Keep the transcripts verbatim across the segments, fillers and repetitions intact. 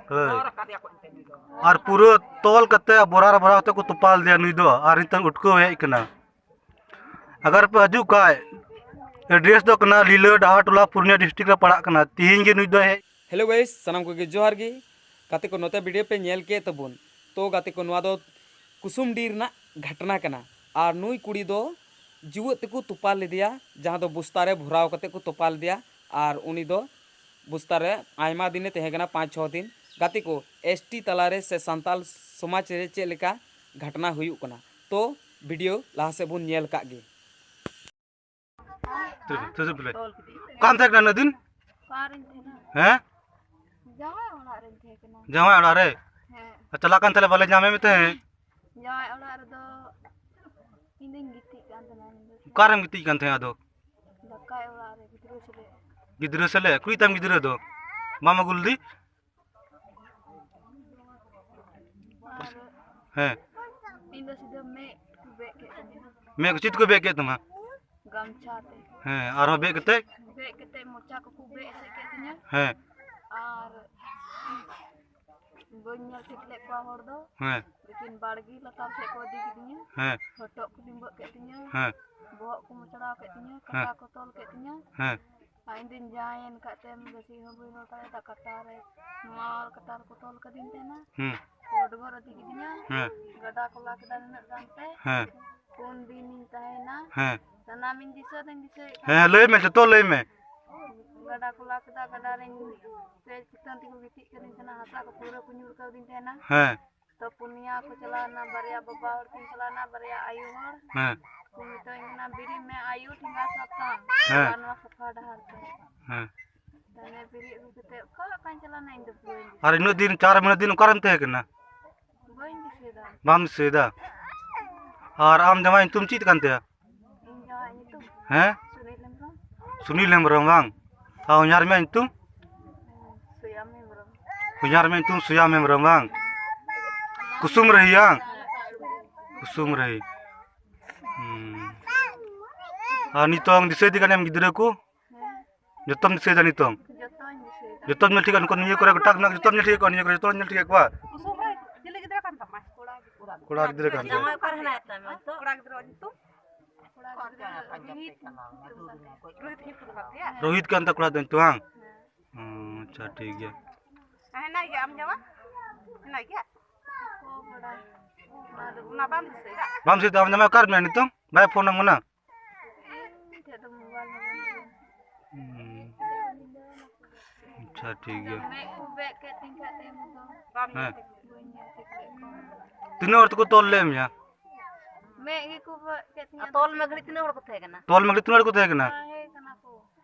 ᱦᱳᱭ᱾ ᱟᱨ ᱯᱩᱨᱟᱹ ᱛᱚᱞ ᱠᱟᱛᱮ ᱵᱚᱨᱟ ᱨᱮ ᱵᱚᱨᱟ ᱠᱟᱛᱮ ᱠᱚ ᱛᱚᱯᱟ ᱞᱮᱫᱮᱭᱟ ᱱᱩᱭ ᱫᱚ, ᱟᱨ ᱱᱤᱛᱚᱝ ᱩᱴᱠᱟᱹᱣ ᱦᱮᱡ ᱠᱟᱱᱟ᱾ ᱟᱜᱟᱨ ᱯᱮ ᱦᱤᱡᱩᱜ ᱠᱷᱟᱡ, ᱮᱰᱨᱮᱥ ᱫᱚ ᱠᱟᱱᱟ ᱞᱤᱞᱟᱹ ᱰᱟᱦᱟᱨ ᱴᱚᱞᱟ, ᱯᱩᱨᱱᱤᱭᱟ ᱰᱤᱥᱴᱨᱤᱠᱴ ᱨᱮ ᱯᱟᱲᱟᱜ ᱠᱟᱱᱟ᱾ ᱛᱤᱦᱤᱧ ᱜᱮ ᱱᱩᱭ ᱫᱚ ᱦᱮᱡ᱾ ᱦᱮᱞᱳ ᱜᱟᱭᱤᱥ, ᱥᱟᱱᱟᱢ ᱠᱚᱜᱮ ᱡᱚᱦᱟᱨ ᱜᱮ᱾ ᱜᱟᱛᱮ ᱠᱚ, ᱱᱚᱛᱮ ᱵᱷᱤᱰᱤᱭᱳ ᱯᱮ ᱧᱮᱞ ᱠᱮᱫ ᱛᱟᱵᱚᱱ, ᱛᱚ ᱜᱟᱛᱮ ᱠᱚ, ᱱᱚᱣᱟ ᱫᱚ ᱠᱩᱥᱩᱢᱰᱤ ᱨᱮᱱᱟᱜ ᱜᱷᱟᱴᱱᱟ ᱠᱟᱱᱟ᱾ ᱟᱨ ᱱᱩᱭ ᱠᱩᱲᱤ ᱫᱚ ᱡᱤᱣᱮᱫ ᱛᱮᱠᱚ ᱛᱚᱯᱟ ᱞᱮᱫᱮᱭᱟ, ᱡᱟᱦᱟᱸ ᱫᱚ ᱵᱚᱥᱛᱟ ᱨᱮ ᱵᱷᱚᱨᱟᱣ ᱠᱟᱛᱮ ᱠᱚ ᱛᱚᱯᱟ ᱞᱮᱫᱮᱭᱟ᱾ ᱟᱨ ᱩᱱᱤ ᱫᱚ ᱵᱚᱥᱛᱟ ᱨᱮ ᱟᱭᱢᱟ ᱫᱤᱱᱮ ᱛᱟᱦᱮᱸ ᱠᱟᱱᱟ, ᱯᱟᱸᱪ ᱪᱷᱚ ᱫᱤᱱ᱾ ᱜᱟᱛᱮ ᱠᱚ, ᱮᱥ ᱴᱤ ᱛᱟᱞᱟᱨᱮ ᱥᱮ ᱥᱟᱱᱛᱟᱞ ᱥᱚᱢᱟᱡᱽ ᱨᱮ ᱪᱮᱫ ᱞᱮᱠᱟ ᱜᱷᱟᱴᱱᱟ ᱦᱩᱭᱩᱜ ᱠᱟᱱᱟ, ᱛᱚ ᱵᱷᱤᱰᱤᱭᱳ ᱞᱟᱦᱟ ᱥᱮᱫ ᱵᱚᱱ ᱧᱮᱞ ᱠᱟᱜ ᱜᱮ᱾ ᱛᱩ-, ᱛᱩ-, ᱛᱩ-, ᱛᱩ-, ᱚᱠᱟᱢ ᱛᱟᱦᱮᱸ ᱠᱟᱱᱟ ᱩᱱᱟᱹᱜ ᱫᱤᱱ? ᱚᱠᱟᱨᱤᱧ ᱛᱟᱦᱮᱱᱟ? ᱦᱮᱸ? ᱡᱟᱶᱟᱭ ᱚᱲᱟᱜ ᱨᱤᱧ ᱛᱟᱦᱮᱸ ᱠᱟᱱᱟ᱾ ᱡᱟᱶᱟᱭ ᱚᱲᱟᱜ ᱨᱮ? ᱦᱮᱸ᱾ ᱟᱨ ᱪᱟᱞᱟᱜ ᱠᱟᱱ ᱛᱟᱦᱞᱮ ᱵᱟᱞᱮ ᱧᱟᱢᱮᱫ ᱢᱮ ᱛᱟᱦᱮᱸᱫ᱾ ᱡᱟᱶᱟᱭ ᱚᱲᱟᱜ ᱨᱮᱫᱚ ᱤᱧ ᱫᱚᱧ ᱜᱤᱛᱤᱡ ᱠᱟᱱ ᱛᱟᱦᱮᱱᱟ, ᱤᱧ ᱫᱚ᱾ ᱚᱠᱟᱨᱮᱢ ᱜᱤᱛᱤᱡ ᱠᱟᱱ ᱛᱟᱦᱮᱸᱫ ᱟᱫᱚ? ᱫᱟᱠᱟᱭ ᱚᱲᱟᱜ ᱨᱮ ᱜᱤᱫᱽᱨᱟᱹ ᱥᱟᱞᱟᱜ᱾ ᱜᱤᱫᱽᱨᱟᱹ ᱥᱟᱞᱟᱜ? ᱚᱠᱚᱭ ᱛᱟᱢ ᱜᱤᱫᱽᱨᱟᱹ ᱫᱚ? ᱵᱟᱢ ᱟᱹᱜᱩ ᱞᱮᱫᱮ? ᱟᱨ ᱦᱮᱸ᱾ ᱤᱧ ᱫᱚ ᱥᱤᱫᱷᱟᱹ ᱢᱮᱫ ᱠᱚ ᱵᱮᱫ ᱠᱮᱫ ᱛᱤᱧᱟ᱾ ᱢᱮᱫ ᱠᱚ ᱪᱮᱫ ᱠᱚ ᱵᱮᱫ ᱠᱮᱫ ᱛᱟᱢᱟ? ᱜᱟᱢᱪᱷᱟ ᱛᱮ᱾ ᱦᱮᱸ, ᱟᱨᱦᱚᱸ ᱵᱮᱫ ᱠᱟᱛᱮ? ᱵᱮᱫ ᱠᱟᱛᱮ ᱢᱚᱪᱟ ᱠᱚᱠᱚ ᱵᱮᱫ ᱮᱥᱮᱫ ᱠᱮᱫ ᱛᱤᱧᱟ᱾ ᱦᱮᱸ᱾ ᱟᱨ ᱵᱟᱹᱧ ᱧᱮᱞ ᱴᱷᱤᱠ ᱞᱮᱫ ᱠᱚᱣᱟ ᱦᱚᱲ ᱫᱚ᱾ ᱦᱮᱸ᱾ ᱞᱮᱠᱤᱱ ᱵᱟᱲᱜᱮ ᱞᱟᱛᱟᱨ ᱥᱮᱫ ᱠᱚ ᱤᱫᱤ ᱠᱤᱫᱤᱧᱟ᱾ ᱦᱮᱸ᱾ ᱦᱚᱴᱚᱜ ᱠᱚ ᱞᱤᱸᱵᱟᱹᱜ ᱠᱮᱫ ᱛᱤᱧᱟ᱾ ᱦᱮᱸ᱾ ᱵᱚᱦᱚᱜ ᱠᱚ ᱢᱚᱪᱲᱟᱣ ᱠᱮᱫ ᱛᱤᱧᱟ᱾ ᱦᱮᱸ᱾ ᱠᱟᱴᱟ ᱠᱚ ᱛᱚᱞ ᱠᱮᱫ ᱛᱤᱧᱟ᱾ ᱦᱮᱸ᱾ ᱟᱨ ᱤᱧ ᱫᱚᱧ ᱡᱟᱶᱟᱭᱮᱱ ᱠᱷᱟᱡ ᱛᱮᱢ ᱵᱮᱥᱤ ᱦᱚᱸ ᱵᱟᱹᱧ ᱨᱚᱲ ᱫᱟᱲᱮᱭᱟᱫᱟ, ᱠᱟᱴᱟ ᱨᱮ ᱱᱚᱣᱟ ᱠᱟᱴᱟ ᱨᱮᱠᱚ ᱛᱚᱞ ᱠᱟᱫᱤᱧ ᱛᱟᱦᱮᱱᱟ᱾ ᱦᱩᱸ᱾ ᱠᱚ ᱰᱚᱜᱚᱨ ᱤᱫᱤ ᱠᱤᱫᱤᱧᱟ᱾ ᱦᱮᱸ᱾ ᱜᱟᱰᱟ ᱠᱚ ᱞᱟ ᱠᱮᱫᱟ ᱱᱩᱱᱟᱹᱜ ᱜᱟᱱ ᱛᱮ᱾ ᱦᱮᱸ᱾ ᱯᱩᱱ ᱫᱤᱱᱤᱧ ᱛᱟᱦᱮᱸᱭᱮᱱᱟ᱾ ᱦᱮᱸ᱾ ᱥᱟᱱᱟᱢᱤᱧ ᱫᱤᱥᱟᱹ ᱫᱚᱧ ᱫᱤᱥᱟᱹᱭᱮᱫ ᱠᱟᱱ ᱦᱮᱸ, ᱞᱟᱹᱭ ᱢᱮ, ᱡᱚᱛᱚ ᱞᱟᱹᱭ ᱢᱮ᱾ ᱜᱟᱰᱟ ᱠᱚ ᱞᱟ ᱠᱮᱫᱟ, ᱜᱟᱰᱟ ᱨᱮᱧ ᱯᱮ ᱪᱮᱛᱟᱱ ᱛᱮᱠᱚ ᱜᱤᱛᱤᱡ ᱠᱟᱹᱫᱤᱧ ᱛᱟᱦᱮᱱᱟ, ᱦᱟᱥᱟ ᱠᱚ ᱯᱩᱨᱟᱹ ᱠᱚ ᱧᱩᱨ ᱠᱟᱣᱫᱤᱧ ᱛᱟᱦᱮᱱᱟ᱾ ᱦᱮᱸ᱾ ᱛᱚ ᱯᱩᱱᱭᱟ ᱠᱚ ᱪᱟᱞᱟᱣᱱᱟ, ᱵᱟᱨᱭᱟ ᱵᱟᱵᱟ ᱦᱚᱲ ᱠᱤᱱ ᱪᱟᱞᱟᱣᱱᱟ, ᱵᱟᱨᱭᱟ ᱟᱭᱳ ᱦᱚᱲ᱾ ᱦᱮᱸ᱾ ᱠᱚ ᱢᱮᱛᱟᱹᱧ ᱠᱟᱱᱟ, "ᱵᱮᱨᱮᱫ ᱢᱮ ᱟᱭᱳ, ᱴᱷᱮᱸᱜᱟ ᱥᱟᱵ ᱛᱟᱢ᱾ ᱦᱮᱸ᱾ ᱪᱟᱞᱟᱜ ᱱᱚᱣᱟ ᱥᱟᱯᱷᱟ ᱰᱟᱦᱟᱨ ᱛᱮ᱾" ᱦᱮᱸ᱾ ᱛᱟᱦᱞᱮ ᱵᱮᱨᱮᱫ ᱟᱹᱜᱩ ᱠᱟᱛᱮ ᱚᱠᱟ ᱚᱠᱟᱧ ᱪᱟᱞᱟᱣᱱᱟ ᱤᱧ ᱫᱚ ᱵᱟᱹᱧ ᱫᱤᱥᱟᱹᱭᱟ᱾ ᱟᱨ ᱤᱱᱟᱹᱜ ᱫᱤᱱ, ᱪᱟᱨ ᱢᱟᱹᱦᱱᱟᱹ ᱫᱤᱱ ᱚᱠᱟᱨᱮᱢ ᱛᱟᱦᱮᱸ ᱠᱟᱱᱟ? ᱵᱟᱹᱧ ᱫᱤᱥᱟᱹᱭᱮᱫᱟ᱾ ᱵᱟᱢ ᱫᱤᱥᱟᱹᱭᱮᱫᱟ? ᱟᱨ ᱟᱢ ᱡᱟᱶᱟᱭ ᱧᱩᱛᱩᱢ ᱪᱮᱫ ᱠᱟᱱ ᱛᱟᱭᱟ? ᱤᱧ ᱡᱟᱶᱟᱭ ᱧᱩᱛᱩᱢ? ᱦᱮᱸ? ᱥᱩᱱᱤᱞ ᱦᱮᱢᱵᱨᱚᱢ᱾ ᱥᱩᱱᱤᱞ ᱦᱮᱢᱵᱨᱚᱢ ᱵᱟᱝ? ᱟᱨ ᱦᱚᱧᱦᱟᱨ ᱢᱮᱭᱟᱜ ᱧᱩᱛᱩᱢ? ᱥᱩᱭᱟᱢ ᱦᱮᱢᱵᱨᱚᱢ᱾ ᱦᱚᱧᱦᱟᱨ ᱢᱮᱭᱟᱜ ᱧᱩᱛᱩᱢ ᱥᱩᱭᱟᱢ ᱦᱮᱢᱵᱨᱚᱢ ᱵᱟᱝ? ᱠᱩᱥᱩᱢ ᱨᱟᱹᱦᱤ ᱵᱟᱝ? ᱠᱩᱥᱩᱢ ᱨᱟᱹᱦᱤ᱾ ᱦᱩᱸ᱾ ᱟᱨ ᱱᱤᱛᱚᱝ ᱫᱤᱥᱟᱹᱭᱮᱫ ᱠᱟᱱᱮᱢ ᱜᱤᱫᱽᱨᱟᱹ ᱠᱚ? ᱦᱮᱸ᱾ ᱡᱚᱛᱚᱢ ᱫᱤᱥᱟᱹᱭᱮᱫᱟ ᱱᱤᱛᱚᱝ? ᱡᱚᱛᱚᱧ ᱫᱤᱥᱟᱹᱭᱮᱫᱟ᱾ ᱡᱚᱛᱚᱢ ᱧᱮᱞ ᱴᱷᱤᱠᱟ? ᱱᱩᱠᱩ ᱱᱤᱭᱟᱹ ᱠᱚᱨᱮ ᱜᱚᱴᱟ ᱢᱮᱱᱟᱜ, ᱡᱚᱛᱚᱢ ᱧᱮᱞ ᱴᱷᱤᱠ ᱠᱚᱣᱟ? ᱱᱤᱭᱟᱹ ᱠᱚᱨᱮ ᱡᱚᱛᱚᱢ ᱧᱮᱞ ᱴᱷᱤᱠ ᱠᱚᱣᱟ? ᱩᱥᱩᱞ ᱨᱮ ᱪᱤᱞᱤ ᱜᱤᱫᱽᱨᱟᱹ ᱠᱟᱱ ᱛᱟᱢᱟᱭ? ᱠᱚᱲᱟ ᱜᱤᱫᱽᱨᱟᱹ ᱠᱟᱱ ᱛᱟᱢᱟ᱾ ᱡᱟᱶᱟᱭ ᱚᱠᱟᱨᱮ ᱦᱮᱱᱟᱭ ᱛᱟᱢᱟ ᱱᱤᱛᱚᱜ? ᱠᱚᱲᱟ ᱜᱤᱫᱽᱨᱟᱹ ᱧᱩᱛᱩᱢ? ᱠᱚᱲᱟ ᱜᱤᱫᱽᱨᱟᱹ ᱨᱳᱦᱤᱛ ᱧᱩᱛᱩᱢ ᱠᱟᱱ ᱛᱟᱭᱟ᱾ ᱨᱳᱦᱤᱛ ᱠᱟᱱ ᱛᱟᱭᱟ ᱠᱚᱲᱟ ᱫᱚ ᱱᱤᱛᱚᱜ, ᱵᱟᱝ? ᱦᱮᱸ᱾ ᱚ, ᱟᱪᱪᱷᱟ, ᱴᱷᱤᱠ ᱜᱮᱭᱟ᱾ ᱦᱮᱸ, ᱦᱮᱱᱟᱭ ᱜᱮᱭᱟ, ᱟᱢ ᱡᱟᱶᱟᱭ? ᱦᱮᱱᱟᱭ ᱜᱮᱭᱟ? ᱚᱱᱟ ᱵᱟᱢ ᱫᱤᱥᱟᱹᱭᱮᱫᱟ? ᱵᱟᱢ ᱫᱤᱥᱟᱹᱭᱮᱫᱟ? ᱟᱢ ᱡᱟᱶᱟᱭ ᱚᱠᱟᱨᱮ ᱢᱮᱱᱟᱭᱟ ᱱᱤᱛᱚᱝ? ᱵᱟᱭ ᱯᱷᱳᱱ ᱟᱢ ᱠᱟᱱᱟ? ᱤᱧ ᱴᱷᱮᱡ ᱫᱚ ᱢᱳᱵᱟᱭᱤᱞ ᱦᱚᱸ ᱵᱟᱹᱱᱩᱜᱼᱟ᱾ ᱦᱩᱸ᱾ ᱟᱪᱪᱷᱟ, ᱴᱷᱤᱠ ᱜᱮᱭᱟ᱾ ᱢᱮᱫ ᱠᱚ ᱵᱮᱫ ᱠᱮᱫ ᱛᱤᱧ ᱠᱷᱟᱡ ᱛᱮ ᱤᱧ ᱫᱚ ᱦᱮᱸ᱾ ᱵᱟᱹᱧ ᱧᱮᱞ ᱴᱷᱤᱠ ᱞᱮᱫ ᱠᱚᱣᱟ᱾ ᱛᱤᱱᱟᱹᱜ ᱦᱚᱲ ᱛᱮᱠᱚ ᱛᱚᱞ ᱞᱮᱫ ᱢᱮᱭᱟ? ᱢᱮᱫ ᱜᱮᱠᱚ ᱵᱮᱫ ᱠᱮᱫ ᱛᱤᱧᱟ᱾ ᱟᱨ ᱛᱚᱞ ᱢᱮ ᱜᱷᱟᱹᱲᱤᱡ ᱛᱤᱱᱟᱹᱜ ᱦᱚᱲ ᱠᱚ ᱛᱟᱦᱮᱸ ᱠᱟᱱᱟ? ᱛᱚᱞ ᱢᱮ ᱜᱷᱟᱹᱲᱤᱡ ᱛᱤᱱᱟᱹᱜ ᱦᱚᱲ ᱠᱚ ᱛᱟᱦᱮᱸ ᱠᱟᱱᱟ? ᱛᱟᱦᱮᱸ ᱠᱟᱱᱟ ᱠᱚ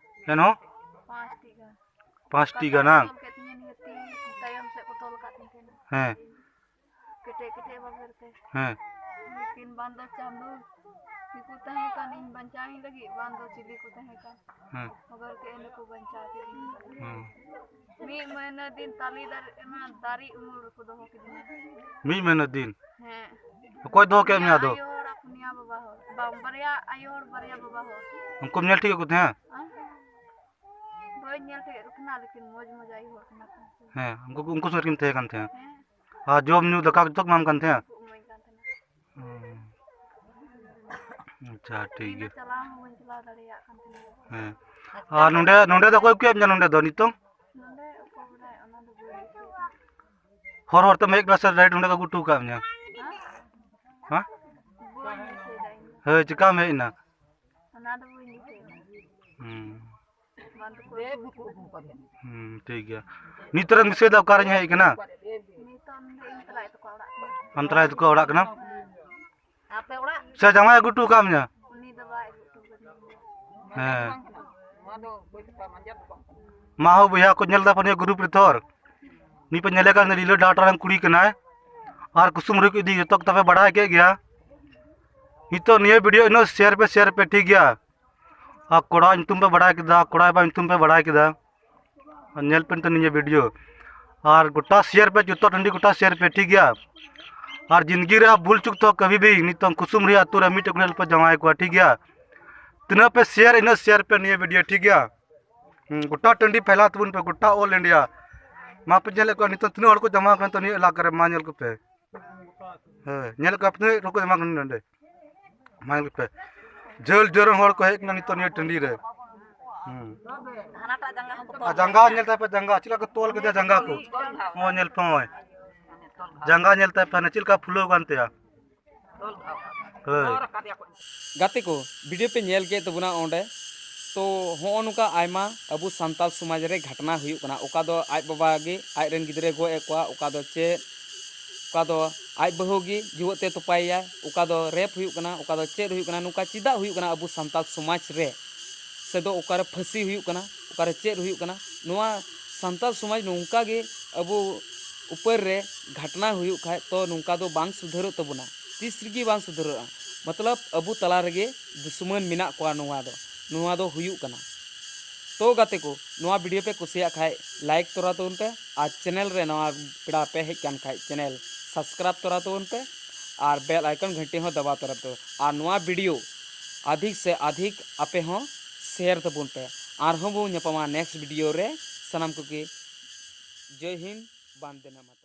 ᱮᱱᱦᱚᱸ? ᱯᱟᱸᱪᱴᱤ ᱜᱟᱱ᱾ ᱯᱟᱸᱪᱴᱤ ᱜᱟᱱ, ᱵᱟᱝ? ᱛᱚᱞ ᱠᱮᱫ ᱛᱤᱧᱟᱹ ᱱᱤᱭᱟᱹ ᱛᱤ ᱛᱟᱭᱚᱢ ᱥᱮᱫ ᱠᱚ ᱛᱚᱞ ᱟᱠᱟᱫ ᱛᱤᱧ ᱛᱟᱦᱮᱱᱟ᱾ ᱦᱮᱸ᱾ ᱠᱮᱴᱮᱡ ᱠᱮᱴᱮᱡ ᱵᱟᱵᱮᱨ ᱛᱮ᱾ ᱦᱮᱸ᱾ ᱞᱮᱠᱤᱱ ᱵᱟᱝ ᱫᱚ ᱪᱟᱸᱫᱚ ᱜᱮᱠᱚ ᱛᱟᱦᱮᱸ ᱠᱟᱱ ᱤᱧ ᱵᱟᱧᱪᱟᱣᱤᱧ ᱞᱟᱹᱜᱤᱫ, ᱵᱟᱝ ᱫᱚ ᱪᱤᱞᱤ ᱠᱚ ᱛᱟᱦᱮᱸ ᱠᱟᱱ᱾ ᱦᱮᱸ᱾ ᱢᱚᱜᱚᱨ ᱠᱮ ᱮᱱ ᱠᱚ ᱵᱟᱧᱪᱟᱣ ᱠᱮᱫᱤᱧ᱾ ᱦᱮᱸ᱾ ᱢᱤᱫ ᱢᱟᱹᱦᱱᱟᱹ ᱫᱤᱱ ᱛᱟᱞᱮ ᱫᱟᱨᱮ, ᱚᱱᱟ ᱫᱟᱨᱮ ᱩᱢᱩᱞ ᱨᱮᱠᱚ ᱫᱚᱦᱚ ᱠᱤᱫᱤᱧᱟ᱾ ᱢᱤᱫ ᱢᱟᱹᱦᱱᱟᱹ ᱫᱤᱱ? ᱦᱮᱸ᱾ ᱚᱠᱚᱭ ᱫᱚᱦᱚ ᱠᱮᱫ ᱢᱮᱭᱟ ᱟᱫᱚ? ᱯᱩᱱᱭᱟ ᱟᱭᱳ ᱦᱚᱲ ᱟᱨ ᱯᱩᱱᱭᱟ ᱵᱟᱵᱟ ᱦᱚᱲ᱾ ᱵᱟᱝ, ᱵᱟᱨᱭᱟ ᱟᱭᱳ ᱦᱚᱲ, ᱵᱟᱨᱭᱟ ᱵᱟᱵᱟ ᱦᱚᱲ᱾ ᱩᱱᱠᱩᱢ ᱧᱮᱞ ᱴᱷᱤᱠ ᱠᱚ ᱛᱟᱦᱮᱸᱫ? ᱦᱮᱸ? ᱵᱟᱹᱧ ᱧᱮᱞ ᱴᱷᱤᱠ ᱠᱚ ᱛᱟᱦᱮᱱᱟ, ᱞᱮᱠᱤᱱ ᱢᱚᱡᱽ ᱢᱚᱡᱽ ᱟᱭᱳ ᱦᱚᱲ ᱠᱟᱱᱟ ᱠᱚ᱾ ᱦᱮᱸ, ᱩᱱᱠᱩ, ᱩᱱᱠᱩ ᱥᱚᱸᱜᱮ ᱨᱮᱠᱤᱱ ᱛᱟᱦᱮᱸ ᱠᱟᱱ ᱛᱟᱦᱮᱸᱫ᱾ ᱦᱮᱸ᱾ ᱟᱨ ᱡᱚᱢ ᱧᱩ ᱫᱟᱠᱟ ᱡᱚᱛᱚ ᱠᱚ ᱮᱢᱟᱢ ᱠᱟᱱ ᱛᱟᱦᱮᱸᱫ? ᱠᱚ ᱮᱢᱟᱹᱧ ᱠᱟᱱ ᱛᱟᱦᱮᱱᱟ᱾ ᱦᱩᱸ᱾ ᱟᱪᱪᱷᱟ, ᱴᱷᱤᱠ ᱤᱧ ᱫᱚ ᱜᱮᱭᱟ᱾ ᱪᱟᱞᱟᱣ ᱦᱚᱸ ᱵᱟᱹᱧ ᱪᱟᱞᱟᱣ ᱫᱟᱲᱮᱭᱟᱜ ᱠᱟᱱ ᱛᱟᱦᱮᱱᱟ᱾ ᱦᱮᱸ᱾ ᱟᱨ ᱱᱚᱰᱮ, ᱱᱚᱰᱮ ᱫᱚ ᱚᱠᱚᱭ ᱠᱚ ᱮᱢ ᱧᱟ ᱱᱚᱰᱮ ᱫᱚ ᱱᱤᱛᱚᱝ? ᱱᱚᱰᱮ ᱚᱠᱚᱭ ᱵᱟᱰᱟᱭ, ᱚᱱᱟ ᱫᱚ ᱵᱟᱹᱧ ᱫᱤᱥᱟᱹᱭᱮᱫᱟ᱾ ᱦᱚᱨ ᱦᱚᱨ ᱛᱮᱢ ᱦᱮᱡ ᱠᱟᱱᱟ ᱥᱮ direct ᱱᱚᱰᱮ ᱠᱚ ᱟᱹᱜᱩ ᱦᱚᱴᱚ ᱟᱠᱟᱫ ᱢᱮᱭᱟ? ᱦᱮᱸ? ᱦᱮᱸ? ᱵᱟᱹᱧ ᱫᱤᱥᱟᱹᱭᱮᱫᱟ ᱤᱧ ᱫᱚ᱾ ᱦᱳᱭ, ᱪᱮᱠᱟᱢ ᱦᱮᱡ ᱮᱱᱟ? ᱚᱱᱟ ᱫᱚ ᱵᱟᱹᱧ ᱫᱤᱥᱟᱹᱭᱮᱫᱟ᱾ ᱦᱩᱸ᱾ ᱵᱟᱝ ᱫᱚ ᱠᱚ ᱟᱹᱜᱩ ᱦᱚᱴᱚ ᱠᱟᱫᱤᱧᱟ᱾ ᱦᱩᱸ, ᱴᱷᱤᱠ ᱜᱮᱭᱟ᱾ ᱱᱤᱛ ᱨᱮᱢ ᱫᱤᱥᱟᱹᱭᱮᱫᱟ ᱚᱠᱟᱨᱮᱧ ᱦᱮᱡ ᱠᱟᱱᱟ? ᱱᱤᱛᱚᱜ ᱤᱧ ᱫᱚ ᱤᱧ ᱛᱟᱞᱟᱭ ᱛᱟᱠᱚ ᱚᱲᱟᱜ ᱠᱟᱱᱟ᱾ ᱟᱢ ᱛᱟᱞᱟᱭ ᱛᱟᱠᱚ ᱚᱲᱟᱜ ᱠᱟᱱᱟ? ᱟᱯᱮ ᱚᱲᱟᱜ? ᱥᱮ ᱡᱟᱶᱟᱭ ᱟᱹᱜᱩ ᱦᱚᱴᱚ ᱟᱠᱟᱫ ᱢᱮᱭᱟ? ᱩᱱᱤ ᱫᱚ ᱵᱟᱭ ᱟᱹᱜᱩ ᱦᱚᱴᱚ ᱠᱟᱫᱤᱧᱟ᱾ ᱦᱮᱸ᱾ ᱢᱟ ᱦᱳ ᱵᱚᱭᱦᱟ ᱠᱚ ᱧᱮᱞ ᱮᱫᱟ ᱯᱮ ᱱᱤᱭᱟᱹ group ᱨᱮ ᱛᱷᱚᱨ᱾ ᱱᱩᱭ ᱯᱮ ᱧᱮᱞᱮ ᱠᱟᱱ ᱨᱤᱞᱟᱹ ᱰᱟᱦᱟᱨ ᱨᱮᱱ ᱠᱩᱲᱤ ᱠᱟᱱᱟᱭ᱾ ᱟᱨ ᱠᱩᱥᱩᱢ ᱨᱩᱦᱤ ᱠᱚ ᱤᱫᱤ ᱡᱚᱛᱚ ᱠᱚ ᱛᱟᱯᱮ ᱵᱟᱲᱟᱭ ᱠᱮᱫ ᱜᱮᱭᱟ᱾ ᱱᱤᱛᱚᱜ ᱱᱤᱭᱟᱹ video ᱤᱱᱟᱹᱜ share ᱯᱮ, share ᱯᱮ, ᱴᱷᱤᱠ ᱜᱮᱭᱟ᱾ ᱟᱨ ᱠᱚᱲᱟ ᱧᱩᱛᱩᱢ ᱯᱮ ᱵᱟᱲᱟᱭ ᱠᱮᱫᱟ, ᱠᱚᱲᱟ ᱵᱟ ᱧᱩᱛᱩᱢ ᱯᱮ ᱵᱟᱲᱟᱭ ᱠᱮᱫᱟ᱾ ᱟᱨ ᱧᱮᱞ ᱯᱮ ᱱᱤᱛᱚᱜ ᱱᱤᱭᱟᱹ video᱾ ᱟᱨ ᱜᱚᱴᱟ share ᱯᱮ, ᱡᱚᱛᱚ ᱴᱟᱺᱰᱤ ᱜᱚᱴᱟ share ᱯᱮ, ᱴᱷᱤᱠ ᱜᱮᱭᱟ᱾ ᱟᱨ ᱡᱤᱱᱫᱮᱜᱤ ᱨᱮ ᱵᱷᱩᱞ ᱪᱩᱠ ᱛᱚ ᱠᱟᱵᱷᱤ ᱵᱷᱤ ᱱᱤᱛᱚᱝ ᱠᱩᱥᱩᱢ ᱨᱩᱦᱤ ᱟᱹᱛᱩ ᱨᱮ ᱢᱤᱫᱴᱮᱡ ᱠᱩᱲᱤ ᱦᱚᱲ ᱯᱮ ᱡᱟᱶᱟᱭ ᱠᱚᱣᱟ, ᱴᱷᱤᱠ ᱜᱮᱭᱟ᱾ ᱛᱤᱱᱟᱹᱜ ᱯᱮ share, ᱤᱱᱟᱹᱜ share ᱯᱮ ᱱᱤᱭᱟᱹ video, ᱴᱷᱤᱠ ᱜᱮᱭᱟ᱾ ᱦᱩᱸ, ᱜᱚᱴᱟ ᱴᱟᱺᱰᱤ ᱯᱷᱮᱞᱟᱣ ᱛᱟᱵᱚᱱ ᱯᱮ, ᱜᱚᱴᱟ all India᱾ ᱢᱟ ᱯᱮ ᱧᱮᱞᱮᱫ ᱠᱚᱣᱟ ᱱᱤᱛᱚᱜ ᱛᱤᱱᱟᱹᱜ ᱦᱚᱲ ᱠᱚ ᱡᱟᱢᱟ ᱠᱟᱱᱟ ᱱᱤᱛᱚᱜ ᱱᱤᱭᱟᱹ ᱮᱞᱟᱠᱟ ᱨᱮ, ᱢᱟ ᱧᱮᱞ ᱠᱚᱯᱮ᱾ ᱦᱮᱸ, ᱧᱮᱞᱮᱫ ᱠᱚᱣᱟ ᱯᱮ ᱛᱤᱱᱟᱹᱜ ᱦᱚᱲ ᱠᱚ ᱡᱟᱢᱟ ᱠᱟᱱᱟ ᱱᱚᱰᱮ, ᱢᱟ ᱧᱮᱞ ᱠᱚᱯᱮ᱾ ᱡᱷᱟᱹᱞ ᱡᱷᱟᱹᱞ ᱨᱮᱱ ᱦᱚᱲ ᱠᱚ ᱦᱮᱡ ᱠᱟᱱᱟ ᱱᱤᱛᱚᱜ ᱱᱤᱭᱟᱹ ᱴᱟᱺᱰᱤ ᱨᱮ᱾ ᱦᱩᱸ᱾ ᱟᱨ ᱡᱟᱸᱜᱟ ᱧᱮᱞ ᱛᱟᱭ ᱯᱮ, ᱡᱟᱸᱜᱟ ᱪᱮᱫ ᱞᱮᱠᱟ ᱠᱚ ᱛᱚᱞ ᱠᱮᱫᱮᱭᱟ ᱡᱟᱸᱜᱟ ᱠᱚ᱾ ᱱᱚᱜᱼᱚᱭ ᱧᱮᱞ ᱯᱮ, ᱱᱚᱜᱼᱚᱭ ᱡᱟᱸᱜᱟ ᱧᱮᱞ ᱛᱟᱭ ᱯᱮ, ᱦᱟᱱᱮ ᱪᱮᱫ ᱞᱮᱠᱟ ᱯᱷᱩᱞᱟᱹᱣ ᱠᱟᱱ ᱛᱟᱭᱟ᱾ ᱦᱳᱭ᱾ ᱜᱟᱛᱮ ᱠᱚ, video ᱯᱮ ᱧᱮᱞ ᱠᱮᱫ ᱛᱟᱵᱚᱱᱟ ᱚᱸᱰᱮ᱾ ᱛᱚ ᱦᱚᱸᱜᱼᱚ ᱱᱚᱝᱠᱟ ᱟᱭᱢᱟ ᱟᱵᱚ ᱥᱟᱱᱛᱟᱲ ᱥᱚᱢᱟᱡᱽ ᱨᱮ ᱜᱷᱟᱴᱱᱟ ᱦᱩᱭᱩᱜ ᱠᱟᱱᱟ᱾ ᱚᱠᱟ ᱫᱚ ᱟᱡ ᱵᱟᱵᱟ ᱜᱮ ᱟᱡ ᱨᱮᱱ ᱜᱤᱫᱽᱨᱟᱹᱭ ᱜᱚᱡ ᱮᱫ ᱠᱚᱣᱟ, ᱚᱠᱟ ᱫᱚ ᱪᱮᱫ, ᱚᱠᱟ ᱫᱚ ᱟᱡ ᱵᱟᱹᱦᱩ ᱜᱮ ᱡᱩᱣᱟᱹᱜ ᱛᱮ ᱛᱚᱯᱟᱭᱮᱭᱟᱭ, ᱚᱠᱟ ᱫᱚ rape ᱦᱩᱭᱩᱜ ᱠᱟᱱᱟ, ᱚᱠᱟ ᱫᱚ ᱪᱮᱫ ᱦᱩᱭᱩᱜ ᱠᱟᱱᱟ, ᱱᱚᱝᱠᱟ ᱪᱮᱫᱟᱜ ᱦᱩᱭᱩᱜ ᱠᱟᱱᱟ ᱟᱵᱚ ᱥᱟᱱᱛᱟᱲ ᱥᱚᱢᱟᱡᱽ ᱨᱮ? ᱥᱮ ᱫᱚ ᱚᱠᱟᱨᱮ ᱯᱷᱟᱹᱥᱤ ᱦᱩᱭᱩᱜ ᱠᱟᱱᱟ, ᱚᱠᱟᱨᱮ ᱪᱮᱫ ᱦᱩᱭᱩᱜ ᱠᱟᱱᱟ? ᱱᱚᱣᱟ ᱥᱟᱱᱛᱟᱲ ᱥᱚᱢᱟᱡᱽ ᱱᱚᱝᱠᱟ ᱜᱮ ᱟᱵᱚ ᱩᱯᱚᱨ ᱨᱮ ᱜᱷᱟᱴᱱᱟ ᱦᱩᱭᱩᱜ ᱠᱷᱟᱡ ᱛᱚ ᱱᱚᱝᱠᱟ ᱫᱚ ᱵᱟᱝ ᱥᱩᱫᱷᱟᱹᱨᱚᱜ ᱛᱟᱵᱚᱱᱟ, ᱛᱤᱥ ᱨᱮᱜᱮ ᱵᱟᱝ ᱥᱩᱫᱷᱟᱹᱨᱚᱜᱼᱟ᱾ ᱢᱚᱛᱞᱚᱵ ᱟᱵᱚ ᱛᱟᱞᱟ ᱨᱮᱜᱮ ᱫᱩᱥᱢᱟᱱ ᱢᱮᱱᱟᱜ ᱠᱚᱣᱟ, ᱱᱚᱣᱟ ᱫᱚ, ᱱᱚᱣᱟ ᱫᱚ ᱦᱩᱭᱩᱜ ᱠᱟᱱᱟ᱾ ᱛᱚ ᱜᱟᱛᱮ ᱠᱚ, ᱱᱚᱣᱟ video ᱯᱮ ᱠᱩᱥᱤᱭᱟᱜ ᱠᱷᱟᱡ like ᱛᱚᱨᱟ ᱛᱟᱵᱚᱱ ᱯᱮ, ᱟᱨ channel ᱨᱮ ᱱᱟᱣᱟ ᱯᱮᱲᱟ ᱯᱮ ᱦᱮᱡ ᱠᱟᱱ ᱠᱷᱟᱡ channel subscribe ᱛᱚᱨᱟ ᱛᱟᱵᱚᱱ ᱯᱮ, ᱟᱨ bell icon ᱜᱷᱟᱹᱱᱴᱤ ᱦᱚᱸ ᱫᱟᱵᱟᱣ ᱛᱚᱨᱟ ᱛᱟᱵᱚᱱ, ᱟᱨ ᱱᱚᱣᱟ video ᱟᱫᱷᱤᱠ ᱥᱮ ᱟᱫᱷᱤᱠ ᱟᱯᱮ ᱦᱚᱸ share ᱛᱟᱵᱚᱱ ᱯᱮ᱾ ᱟᱨᱦᱚᱸ ᱵᱚᱱ ᱧᱟᱯᱟᱢᱟ next video ᱨᱮ᱾ ᱥᱟᱱᱟᱢ ᱠᱚᱜᱮ ᱡᱚᱭ ᱦᱤᱱᱫ, ᱵᱟᱱᱫᱮ ᱢᱟᱛᱟᱨᱟᱢ᱾